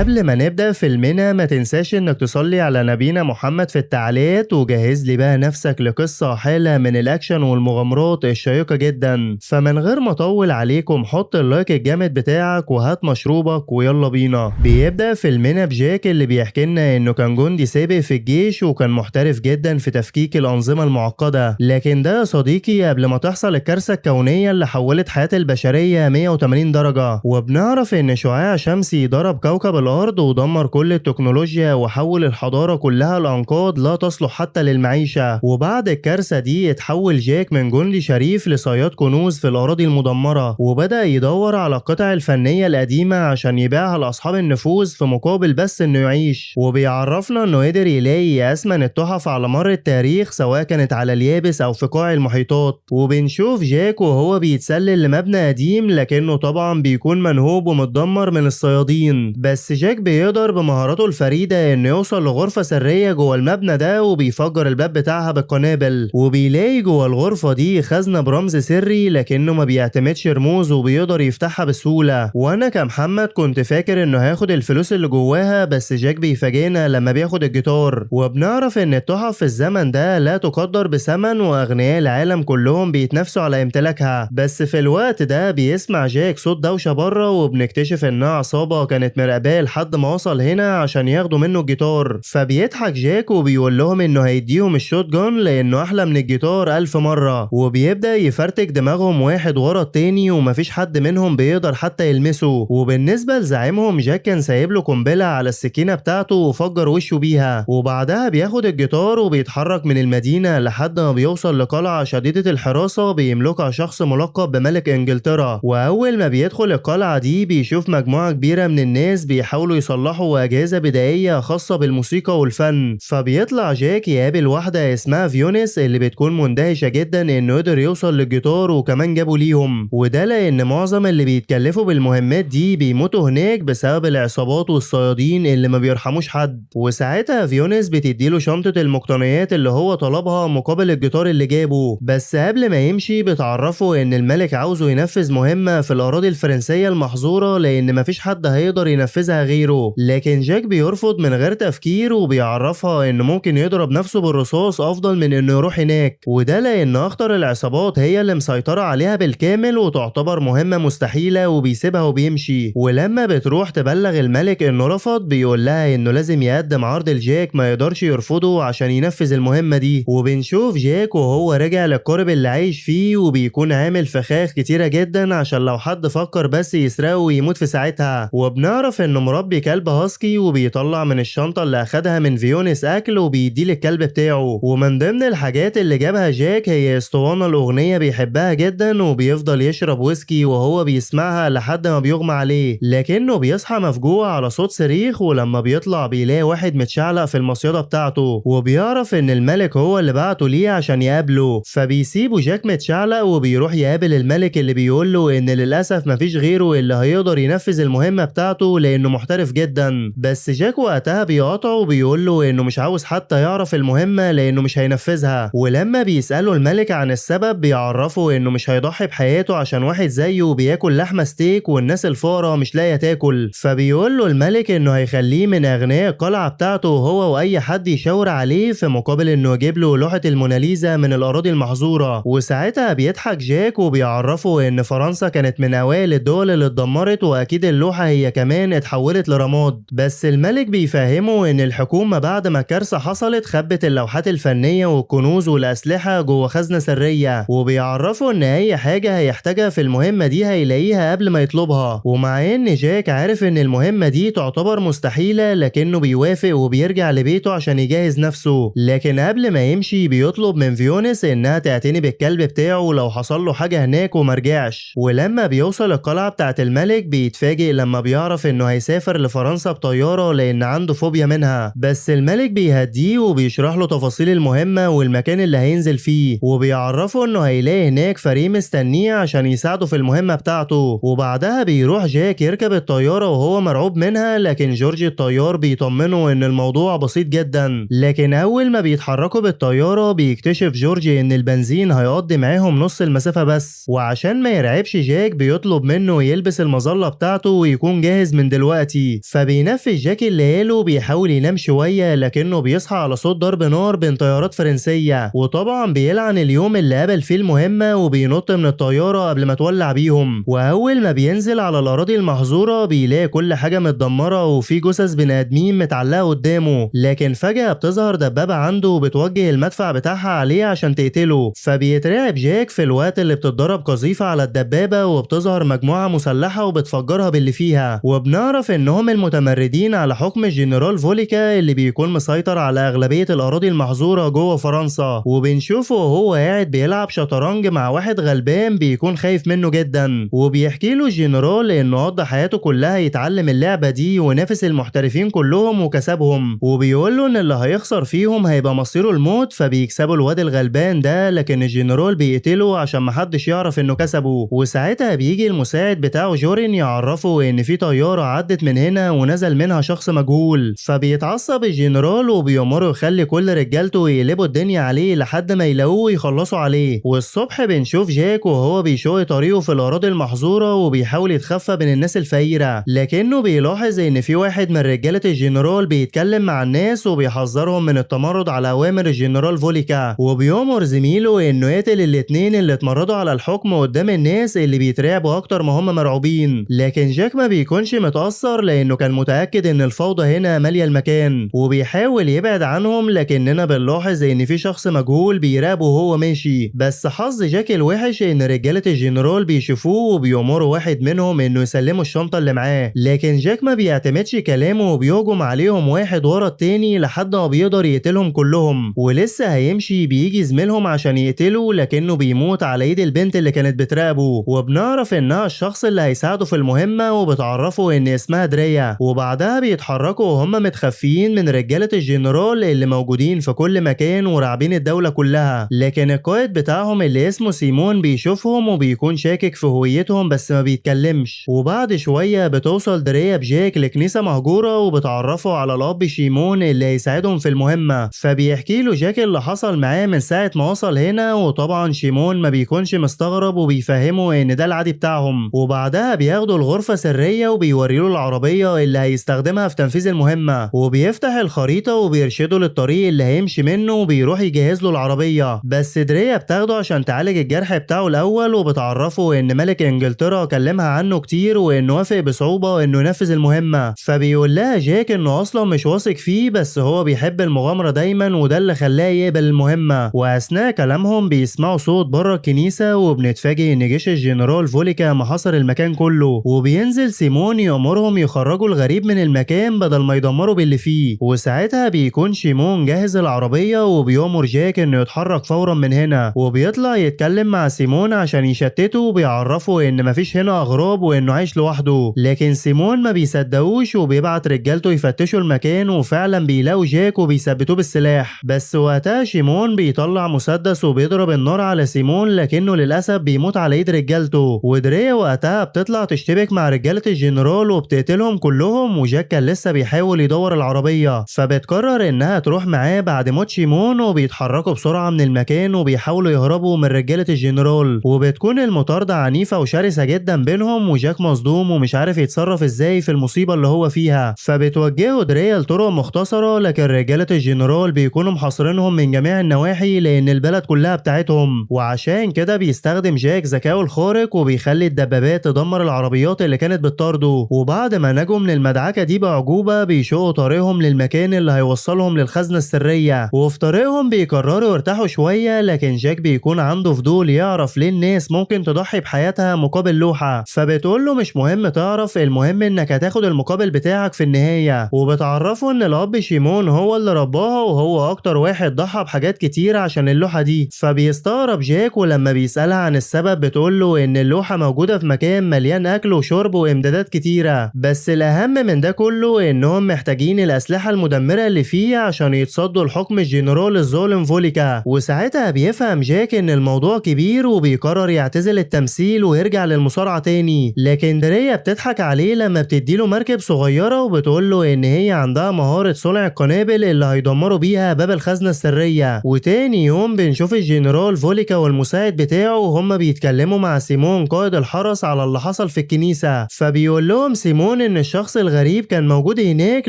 قبل ما نبدأ فيلمنا ما تنساش انك تصلي على نبينا محمد في التعليقات، وجهز لي بقى نفسك لقصة حالة من الاكشن والمغامرات الشيقة جدا. فمن غير ما اطول عليكم حط ال like الجامد بتاعك وهات مشروبك ويلا بينا. بيبدأ فيلمنا بجاك اللي بيحكي لنا انه كان جندي سابق في الجيش وكان محترف جدا في تفكيك الانظمة المعقدة، لكن ده يا صديقي قبل ما تحصل الكارثة الكونية اللي حولت حياة البشرية 180 درجة. وبنعرف ان شعاع شمسي ضرب كوكب الارض ودمر كل التكنولوجيا وحول الحضارة كلها لانقاض لا تصلح حتى للمعيشة. وبعد الكارثة دي اتحول جاك من جندي شريف لصياد كنوز في الاراضي المدمرة، وبدأ يدور على القطع الفنية القديمة عشان يبيعها لاصحاب النفوذ في مقابل بس انه يعيش. وبيعرفنا انه قدر يلاقي اثمن التحف على مر التاريخ سواء كانت على اليابس او في قاع المحيطات. وبنشوف جاك وهو بيتسلل لمبنى قديم، لكنه طبعا بيكون منهوب ومتدمر من الصيادين، بس جاك بيقدر بمهاراته الفريدة انه يوصل لغرفة سرية جوه المبنى ده وبيفجر الباب بتاعها بالقنابل، وبيلاقي جوه الغرفة دي خزنة برمز سري لكنه ما بيعتمدش رموز وبيقدر يفتحها بسهولة. وانا كمحمد كنت فاكر انه هياخد الفلوس اللي جواها، بس جاك بيفاجئنا لما بياخد الجيتار. وبنعرف ان التحف في الزمن ده لا تقدر بثمن واغنياء العالم كلهم بيتنافسوا على امتلاكها. بس في الوقت ده بيسمع جاك صوت دوشة بره، وبنكتشف انها عصابة كانت مراقباه لحد ما وصل هنا عشان ياخدوا منه الجيتار. فبيضحك جاك وبيقول لهم انه هيديهم ال shotgun لانه احلى من الجيتار 1000 مرة، وبيبدأ يفرتك دماغهم واحد ورا التاني ومفيش حد منهم بيقدر حتى يلمسه. وبالنسبة لزعيمهم جاك كان سايب له قنبلة على السكينة بتاعته وفجر وشه بيها، وبعدها بياخد الجيتار وبيتحرك من المدينة لحد ما بيوصل لقلعة شديدة الحراسة بيملكها شخص ملقب بملك انجلترا. واول ما بيدخل القلعة دي بيشوف مجموعة كبيرة من الناس بيحاولوا يصلحوا أجهزة بدائية خاصة بالموسيقى والفن. فبيطلع جاك يقابل واحدة اسمها فيونس اللي بتكون مندهشة جدا انه قدر يوصل للجيتار وكمان جابه ليهم، وده لان معظم اللي بيتكلفوا بالمهمات دي بيموتوا هناك بسبب العصابات والصيادين اللي ما بيرحموش حد. وساعتها فيونس بتديله شنطة المقتنيات اللي هو طلبها مقابل الجيتار اللي جابه، بس قبل ما يمشي بتعرفه ان الملك عاوزه ينفذ مهمة في الأراضي الفرنسية المحظورة لان مفيش حد هيقدر ينفذها غيره. لكن جاك بيرفض من غير تفكير وبيعرفها انه ممكن يضرب نفسه بالرصاص افضل من انه يروح هناك، وده لان اخطر العصابات هي اللي مسيطرة عليها بالكامل وتعتبر مهمة مستحيلة، وبيسيبها وبيمشي. ولما بتروح تبلغ الملك انه رفض بيقول لها انه لازم يقدم عرض لجاك ما يقدرش يرفضه عشان ينفذ المهمة دي. وبنشوف جاك وهو راجع للقارب اللي عايش فيه وبيكون عامل فخاخ كتيرة جدا عشان لو حد فكر بس يسرقه ويموت في ساعتها. وبنعرف انه مربي كلب هاسكي وبيطلع من الشنطة اللي اخدها من فيونس اكل وبيديه للكلب بتاعه. ومن ضمن الحاجات اللي جابها جاك هي اسطوانة الاغنية بيحبها جدا، وبيفضل يشرب ويسكي وهو بيسمعها لحد ما بيغمى عليه، لكنه بيصحى مفجوع على صوت صريخ، ولما بيطلع بيلاقي واحد متشعلق في المصيدة بتاعته، وبيعرف ان الملك هو اللي بعته ليه عشان يقابله. فبيسيبه جاك متشعلق وبيروح يقابل الملك اللي بيقول له ان للاسف مفيش غيره اللي هيقدر ينفذ المهمة بتاعته لانه محترف جدا. بس جاك وقتها بيقاطعه وبيقول له انه مش عاوز حتى يعرف المهمة لانه مش هينفذها. ولما بيسأله الملك عن السبب بيعرفه انه مش هيضحي بحياته عشان واحد زيه بياكل لحمة ستيك والناس الفقراء مش لاقية تاكل. فبيقول له الملك انه هيخليه من اغنياء القلعة بتاعته هو واي حد يشاور عليه في مقابل انه يجيب له لوحة الموناليزا من الاراضي المحظورة. وساعتها بيضحك جاك وبيعرفه ان فرنسا كانت من اوائل الدول اللي اتدمرت واكيد اللوحة هي كمان اتحولت لرماد. بس الملك بيفهمه ان الحكومة بعد ما الكارثة حصلت خبت اللوحات الفنية والكنوز والاسلحة جوه خزنة سرية، وبيعرفه ان اي حاجة هيحتاجها في المهمة دي هيلاقيها قبل ما يطلبها. ومع ان جاك عارف ان المهمة دي تعتبر مستحيلة لكنه بيوافق وبيرجع لبيته عشان يجهز نفسه. لكن قبل ما يمشي بيطلب من فيونس انها تعتني بالكلب بتاعه لو حصل له حاجة هناك ومرجعش. ولما بيوصل القلعة بتاعت الملك بيتفاجئ لما بيعرف انه هيسافر لفرنسا بطيارة لان عنده فوبيا منها، بس الملك بيهديه وبيشرح له تفاصيل المهمة والمكان اللي هينزل فيه، وبيعرفه انه هيلاقي هناك فريق مستنيه عشان يساعده في المهمة بتاعته. وبعدها بيروح جاك يركب الطيارة وهو مرعوب منها، لكن جورج الطيار بيطمنه ان الموضوع بسيط جدا. لكن اول ما بيتحركوا بالطيارة بيكتشف جورج ان البنزين هيقضي معاهم نص المسافة بس، وعشان ما يرعبش جاك بيطلب منه يلبس المظلة بتاعته ويكون جاهز من دلوقتي. دلوقتي. فبينفذ جاك اللي قاله، بيحاول ينام شوية لكنه بيصحى على صوت ضرب نار بين طيارات فرنسية، وطبعا بيلعن اليوم اللي قابل فيه المهمة وبينط من الطيارة قبل ما تولع بيهم. واول ما بينزل على الاراضي المحظوره بيلاقي كل حاجة متدمره وفي جثث بني ادمين متعلقه قدامه، لكن فجاة بتظهر دبابة عنده وبتوجه المدفع بتاعها عليه عشان تقتله. فبيترعب جاك في الوقت اللي بتتضرب قذيفه على الدبابة وبتظهر مجموعة مسلحة وبتفجرها باللي فيها، وبنعرف انهم المتمردين على حكم الجنرال فوليكا اللي بيكون مسيطر على اغلبية الاراضي المحظوره جوه فرنسا. وبنشوفه وهو قاعد بيلعب شطرنج مع واحد غلبان بيكون خايف منه جدا، وبيحكي له الجنرال انه قضى حياته كلها يتعلم اللعبة دي ونافس المحترفين كلهم وكسبهم، وبيقول له ان اللي هيخسر فيهم هيبقى مصيره الموت. فبيكسبوا الواد الغلبان ده، لكن الجنرال بيقتله عشان محدش يعرف انه كسبه. وساعتها بيجي المساعد بتاعه جورين يعرفه ان في طيارة عدت من هنا ونزل منها شخص مجهول. فبيتعصب الجنرال وبيأمره يخلي كل رجالته يقلبوا الدنيا عليه لحد ما يلاقوه ويخلصوا عليه. والصبح بنشوف جاك وهو بيشق طريقه في الاراضي المحظوره وبيحاول يتخفى بين الناس الفقيرة، لكنه بيلاحظ ان في واحد من رجاله الجنرال بيتكلم مع الناس وبيحذرهم من التمرد على اوامر الجنرال فوليكا، وبيأمر زميله انه يقتل الاتنين اللي اتمردوا على الحكم قدام الناس اللي بيترعبوا اكتر ما هم مرعوبين. لكن جاك ما بيكونش متأثر لانه كان متأكد ان الفوضى هنا مالية المكان، وبيحاول يبعد عنهم، لكننا بنلاحظ ان في شخص مجهول بيراقبه وهو ماشي. بس حظ جاك الوحش ان رجالة الجنرال بيشوفوه وبيأمروا واحد منهم انه يسلموا الشنطة اللي معاه، لكن جاك ما بيعتمدش كلامه وبيهجم عليهم واحد ورا التاني لحد ما بيقدر يقتلهم كلهم. ولسه هيمشي بيجي زميلهم عشان يقتله، لكنه بيموت على ايد البنت اللي كانت بتراقبه، وبنعرف انها الشخص اللي هيساعده في المهمة وبتعرفه ان اسمها دريا. وبعدها بيتحركوا وهم متخفيين من رجالة الجنرال اللي موجودين في كل مكان وراعبين الدولة كلها، لكن القائد بتاعهم اللي اسمه سيمون بيشوفهم وبيكون شاكك في هويتهم بس ما بيتكلمش. وبعد شوية بتوصل دريا بجاك لكنيسة مهجورة وبتعرفه على الأب شيمون اللي هيساعدهم في المهمة. فبيحكي له جاك اللي حصل معاه من ساعة ما وصل هنا، وطبعا شيمون ما بيكونش مستغرب وبيفهمه ان ده العادي بتاعهم. وبعدها بياخدوا الغرفة سرية وبيوريله العربية اللي هيستخدمها في تنفيذ المهمة، وبيفتح الخريطة وبيرشده للطريق اللي هيمشي منه وبيروح يجهز له العربية. بس دريا بتاخده عشان تعالج الجرح بتاعه الأول، وبتعرفه ان ملك انجلترا كلمها عنه كتير وانه وافق بصعوبة انه ينفذ المهمة. فبيقول لها جاك انه اصلا مش واثق فيه بس هو بيحب المغامرة دايما وده اللي خلاه يقبل المهمة. واثناء كلامهم بيسمعوا صوت بره الكنيسة، وبنتفاجئ ان جيش الجنرال فوليكا محاصر المكان كله، وبينزل سيمون يأمرهم يخرجوا الغريب من المكان بدل ما يدمروا باللي فيه. وساعتها بيكون شيمون جاهز العربية وبيأمر جاك انه يتحرك فورا من هنا، وبيطلع يتكلم مع سيمون عشان يشتته وبيعرفه ان مفيش هنا اغراب وانه عايش لوحده. لكن سيمون ما بيصدقوش وبيبعت رجالته يفتشوا المكان، وفعلا بيلاقوا جاك وبيثبتوه بالسلاح. بس وقتها شيمون بيطلع مسدس وبيضرب النار على سيمون، لكنه للاسف بيموت على ايد رجالته. ودريا وقتها بتطلع تشتبك مع رجالة الجنرال وبتقتلهم كلهم، وجاك كان لسه بيحاول يدور العربية، فبتقرر انها تروح معاه بعد موت شيمون، وبيتحركوا بسرعة من المكان وبيحاولوا يهربوا من رجالة الجنرال. وبتكون المطاردة عنيفة وشرسة جدا بينهم، وجاك مصدوم ومش عارف يتصرف ازاي في المصيبة اللي هو فيها. فبتوجهه دريا لطرق مختصرة، لكن رجالة الجنرال بيكونوا محاصرينهم من جميع النواحي لان البلد كلها بتاعتهم، وعشان كده بيستخدم جاك ذكائه الخارق وبيخلي الدبابات تدمر العربيات اللي كانت بتطارده. وبعد ما نجوا من المدعكة دي بعجوبة بيشقوا طريقهم للمكان اللي هيوصلهم للخزنة السرية، وفي طريقهم بيقرروا يرتاحوا شوية، لكن جاك بيكون عنده فضول يعرف ليه الناس ممكن تضحي بحياتها مقابل لوحة. فبتقول له مش مهم تعرف، المهم انك هتاخد المقابل بتاعك في النهاية. وبتعرفه ان الاب شيمون هو اللي رباها وهو اكتر واحد ضحى بحاجات كتير عشان اللوحة دي. فبيستغرب جاك، ولما بيسألها عن السبب بتقول له ان اللوحة موجودة في مكان مليان اكل وشرب وامدادات كتيرة، بس الاهم من ده كله انهم محتاجين الاسلحة المدمرة اللي فيه عشان يتصدوا لحكم الجنرال الظالم فوليكا. وساعتها بيفهم جاك ان الموضوع كبير وبيقرر يعتزل التمثيل ويرجع للمصارعة تاني. لكن دريا بتضحك عليه لما بتديله مركب صغيرة وبتقول له ان هي عندها مهارة صنع القنابل اللي هيدمروا بيها باب الخزنة السرية. وتاني يوم بنشوف الجنرال فوليكا والمساعد بتاعه وهم بيتكلموا مع سيمون قائد الحرس على اللي حصل في الكنيسة. فبيقول لهم سيمون سيمون ان الشخص الغريب كان موجود هناك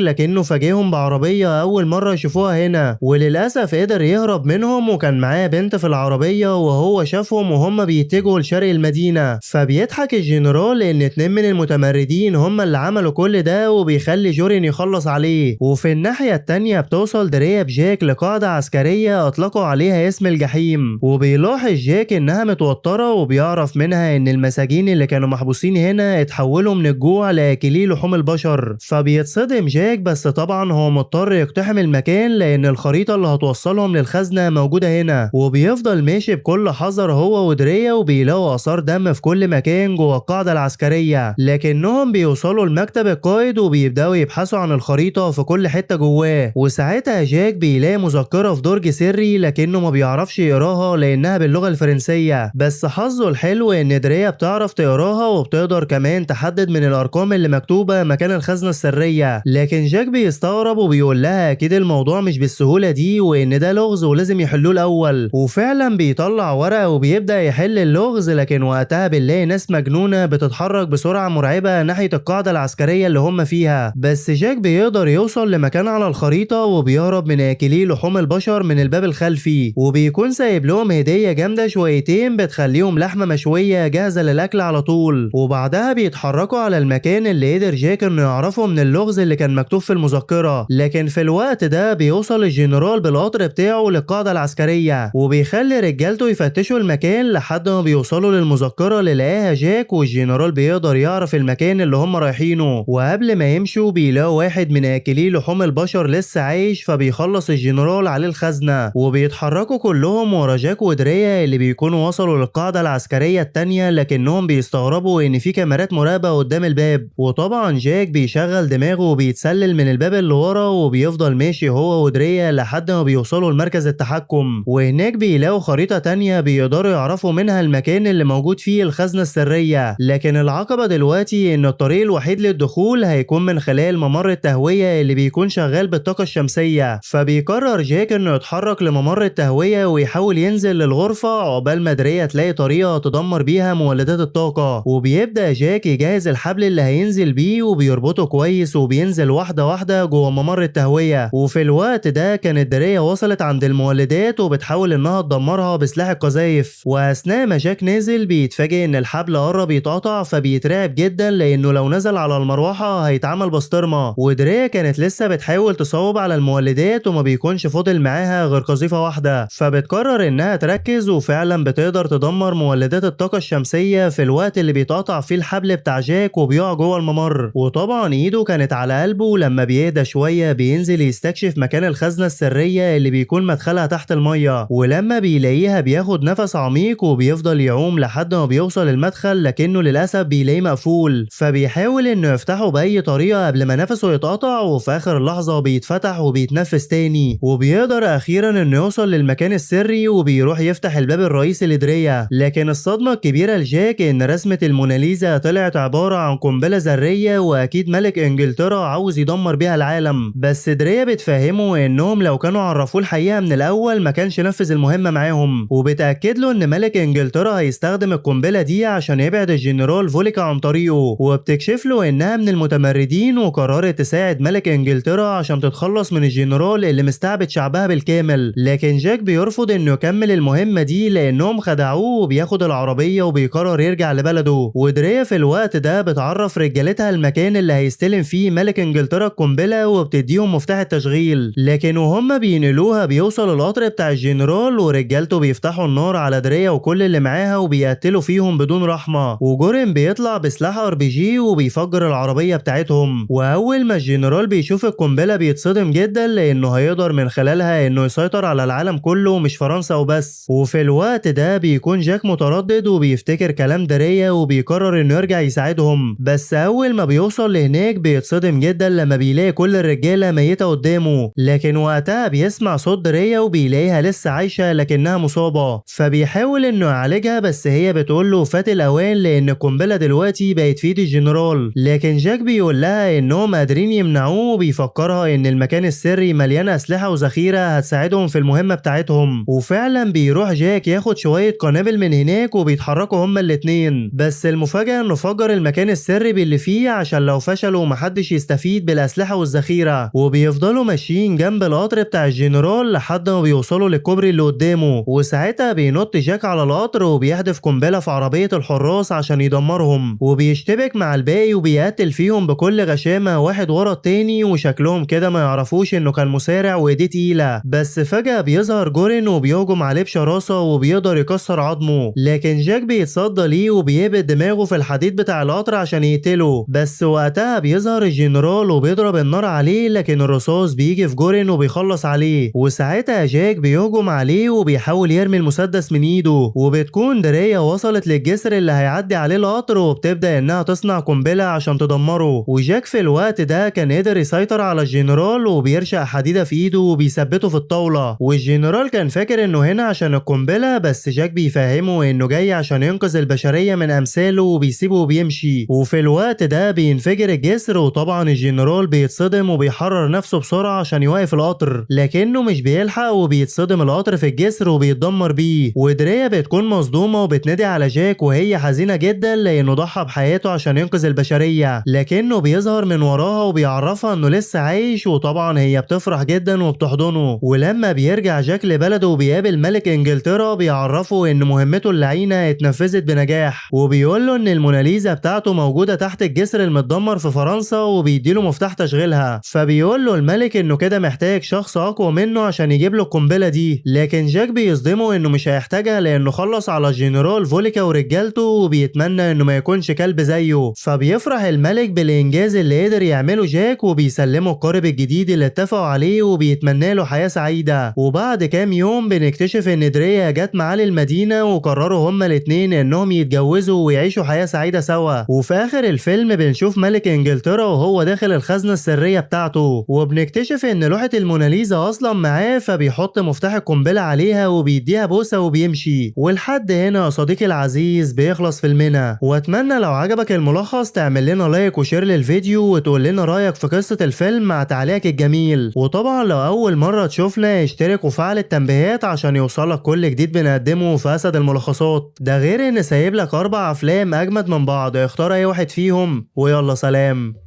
لكنه فاجئهم بعربية اول مرة يشوفوها هنا، وللأسف قدر يهرب منهم وكان معاه بنت في العربية وهو شافهم وهم بيتجهوا لشرق المدينة. فبيضحك الجنرال ان 2 من المتمردين هم اللي عملوا كل ده وبيخلي جورين يخلص عليه. وفي الناحية التانية بتوصل دريا بجاك لقاعدة عسكرية اطلقوا عليها اسم الجحيم، وبيلاحظ جاك انها متوترة وبيعرف منها ان المساجين اللي كانوا محبوسين هنا اتحولوا من الجوع لاكلي لحوم البشر. فبيتصدم جاك، بس طبعا هو مضطر يقتحم المكان لان الخريطة اللي هتوصلهم للخزنة موجودة هنا. وبيفضل ماشي بكل حذر هو ودريا وبيلاقوا آثار دم في كل مكان جوه القاعدة العسكرية، لكنهم بيوصلوا لمكتب القائد وبيبدأوا يبحثوا عن الخريطة في كل حتة جواه. وساعتها جاك بيلاقي مذكرة في درج سري لكنه ما بيعرفش يقراها لأنها باللغة الفرنسية، بس حظه الحلو إن دريا بتعرف تقراها وبتقدر كمان تحدد من الأرقام اللي مكتوبة مكان الخزنة السرية. لكن جاك بيستغرب وبيقول لها أكيد الموضوع مش بالسهولة دي وإن ده لغز ولازم يحلوه الأول. وفعلا بيطلع ورقة وبيبدأ يحل اللغز، لكن وقتها بنلاقي ناس مجنونة بتتحرك بسرعة مرعبة ناحية القاعدة العسكرية اللي هم فيها. بس جاك بيقدر يوصل لمكان على الخريطة وبيهرب من آكلي لحوم البشر من الباب الخلفي، وبيكون سايب لهم هدية جامدة شويتين بتخليهم لحمة مشوية جاهزة للأكل على طول. وبعدها بيتحركوا على المكان اللي قدر جاك انه يعرفه من اللغز اللي كان مكتوب في المذكرة. لكن في الوقت ده بيوصل الجنرال بالقطر بتاعه للقاعدة العسكرية وبيخلي رجالته يفتشوا المكان لحد ما بيوصلوا للمذكرة اللي لقاها جاك، والجنرال بيقدر يعرف المكان اللي هم رايحينه. وقبل ما يمشوا بيلاقوا واحد من آكلي لحوم البشر لسه عايش، فبيخلص الجنرال عليه الخزنة. وبيتحركوا كلهم ورا جاك ودريا اللي بيكونوا وصلوا للقاعدة العسكرية التانية، لكنهم بيستغربوا ان في كاميرات مراقبة قدام الباب. وطبعا جاك بيشغل دماغه وبيتسلل من الباب اللي ورا وبيفضل ماشي هو ودريا لحد ما بيوصلوا لمركز التحكم، وهناك بيلاقوا خريطة تانية بيقدروا يعرفوا منها المكان اللي موجود فيه الخزنة السرية. لكن العقبة دلوقتي ان الطريق الوحيد للدخول هيكون من خلال ممر التهوية اللي بيكون شغال بالطاقة الشمسية. فبيقرر جاك انه يتحرك لممر التهوية ويحاول ينزل للغرفة عقبال ما دريا تلاقي طريقة تدمر بيها مولدات الطاقة. وبيبدأ جاك يجهز الحبل اللي هينزل بيه وبيربطه كويس وبينزل واحدة واحدة جوه ممر التهوية. وفي الوقت ده كانت دريا وصلت عند المولدات وبتحاول انها تدمرها بسلاح القذايف. واثناء ما جاك نازل بيتفاجئ ان الحبل قرب يتقطع، فبيترعب جدا لانه لو نزل على المروحة هيتعمل بسطرمة. ودريا كانت لسه بتحاول تصوب على المولدات وما بيكونش فاضل معاها غير قذيفة واحدة، فبتقرر انها تركز وفعلا بتقدر تدمر مولدات الطاقة الشمسية في الوقت اللي بيتقطع فيه الحبل بتاع جاك وبيقع جوه الممر. وطبعا ايده كانت على قلبه. لما بيهدى شوية بينزل يستكشف مكان الخزنة السرية اللي بيكون مدخلها تحت المية، ولما بيلاقيها بياخد نفس عميق وبيفضل يعوم لحد ما بيوصل المدخل، لكنه للأسف بيلاقيه مقفول، فبيحاول انه يفتحه بأي طريقة قبل ما نفسه يتقطع. وفي آخر لحظة بيتفتح وبيتنفس تاني، وبيقدر أخيرا انه يوصل للمكان السري وبيروح يفتح الباب الرئيسي لدريا. لكن الصدمة الكبيرة لجاك ان رسمة الموناليزا طلعت عبارة عن قنبلة ذرية، واكيد ملك انجلترا عاوز يدمر بيها العالم. بس دريا بتفهمه انهم لو كانوا عرفوه الحقيقة من الاول ما كانش نفذ المهمة معاهم، وبتأكد له ان ملك انجلترا هيستخدم القنبلة دي عشان يبعد الجنرال فوليكا عن طريقه. وبتكشف له انها من المتمردين وقررت تساعد ملك انجلترا عشان تتخلص من الجنرال اللي مستعبد شعبها بالكامل. لكن جاك بيرفض انه يكمل المهمة دي لانهم خدعوه، وبياخد العربية وبيقرر يرجع لبلده. ودريا في الوقت ده بتعرف رجالتها المكان اللي هيستلم فيه ملك انجلترا القنبلة وبتديهم مفتاح التشغيل. لكن وهم بينقلوها بيوصل القطر بتاع الجنرال ورجالته بيفتحوا النار على دريا وكل اللي معاها وبيقتلوا فيهم بدون رحمة. وجورين بيطلع بسلاح RPG وبيفجر العربية بتاعتهم. واول ما الجنرال بيشوف القنبلة بيتصدم جدا لانه هيقدر من خلالها انه يسيطر على العالم كله مش فرنسا وبس. وفي الوقت ده بيكون جاك متردد وبيفتكر كلام دريا وبيقرر انه يرجع يساعدهم. بس اول ما بيوصل لهناك بيتصدم جدا لما بيلاقي كل الرجالة ميتة قدامه. لكن وقتها بيسمع صوت دريا وبيلاقيها لسه عايشة لكنها مصابة، فبيحاول انه يعالجها بس هي بتقول له فات الاوان لان القنبلة دلوقتي بقت في ايد الجنرال. لكن جاك بيقول لها انهم قادرين يمنعوه وبيفكرها ان المكان السري مليان اسلحة وذخيرة هتساعدهم في المهمة بتاعتهم. وفعلا بيروح جاك ياخد شوية قنابل من هناك وبيتحركوا هما الاتنين. بس المفاجأة انه فجر المكان السري باللي فيه فيه عشان لو فشلوا محدش يستفيد بالأسلحة والذخيرة. وبيفضلوا ماشيين جنب القطر بتاع الجنرال لحد ما بيوصلوا للكوبري اللي قدامه، وساعتها بينط جاك على القطر وبيحدف قنبلة في عربية الحراس عشان يدمرهم، وبيشتبك مع الباقي وبيقتل فيهم بكل غشامة واحد ورا التاني، وشكلهم كده ما يعرفوش انه كان مسارع وايديه تقيلة. بس فجأة بيظهر جورين وبيهجم عليه بشراسة وبيقدر يكسر عظمه، لكن جاك بيتصدى ليه وبيهبط دماغه في الحديد بتاع القطر عشان يقتله. بس وقتها بيظهر الجنرال وبيضرب النار عليه، لكن الرصاص بيجي في جورين وبيخلص عليه، وساعتها جاك بيهجم عليه وبيحاول يرمي المسدس من ايده، وبتكون دريا وصلت للجسر اللي هيعدي عليه القطر وبتبدأ انها تصنع قنبلة عشان تدمره. وجاك في الوقت ده كان قدر يسيطر على الجنرال وبيرشق حديدة في ايده وبيثبته في الطاولة، والجنرال كان فاكر انه هنا عشان القنبلة، بس جاك بيفهمه انه جاي عشان ينقذ البشرية من امثاله وبيسيبه وبيمشي. وفي الوقت ده بينفجر الجسر، وطبعا الجنرال بيتصدم وبيحرر نفسه بسرعة عشان يوقف القطر، لكنه مش بيلحق وبيتصدم القطر في الجسر وبيتدمر بيه. ودريا بتكون مصدومة وبتنادي على جاك وهي حزينة جدا لانه ضحى بحياته عشان ينقذ البشرية، لكنه بيظهر من وراها وبيعرفها انه لسه عايش، وطبعا هي بتفرح جدا وبتحضنه. ولما بيرجع جاك لبلده وبيقابل ملك انجلترا بيعرفه ان مهمته اللعينة اتنفذت بنجاح، وبيقول له ان الموناليزا بتاعته موجودة تحت الجسر المتدمر في فرنسا وبيديله مفتاح تشغيلها. فبيقول له الملك انه كده محتاج شخص اقوى منه عشان يجيب له القنبلة دي، لكن جاك بيصدمه انه مش هيحتاجها لانه خلص على الجنرال فوليكا ورجالته، وبيتمنى انه ما يكونش كلب زيه. فبيفرح الملك بالانجاز اللي قدر يعمله جاك وبيسلمه القارب الجديد اللي اتفقوا عليه وبيتمنى له حياة سعيدة. وبعد كام يوم بنكتشف ان دريا جت معاه للمدينة وقرروا هما الاتنين انهم يتجوزوا ويعيشوا حياة سعيدة سوا. وفي اخر الفيلم بنشوف ملك انجلترا وهو داخل الخزنة السرية بتاعته، وبنكتشف ان لوحة الموناليزا اصلا معاه، فبيحط مفتاح القنبلة عليها وبيديها بوسة وبيمشي. ولحد هنا يا صديقي العزيز بيخلص فيلمنا، واتمنى لو عجبك الملخص تعمل لنا like و share للفيديو وتقول لنا رايك في قصة الفيلم مع تعليقك الجميل. وطبعا لو اول مرة تشوفنا اشترك وفعل التنبيهات عشان يوصلك كل جديد بنقدمه في اسد الملخصات، ده غير ان سايب لك 4 افلام اجمد من بعض، اختار اي واحد فيهم ويلا سلام.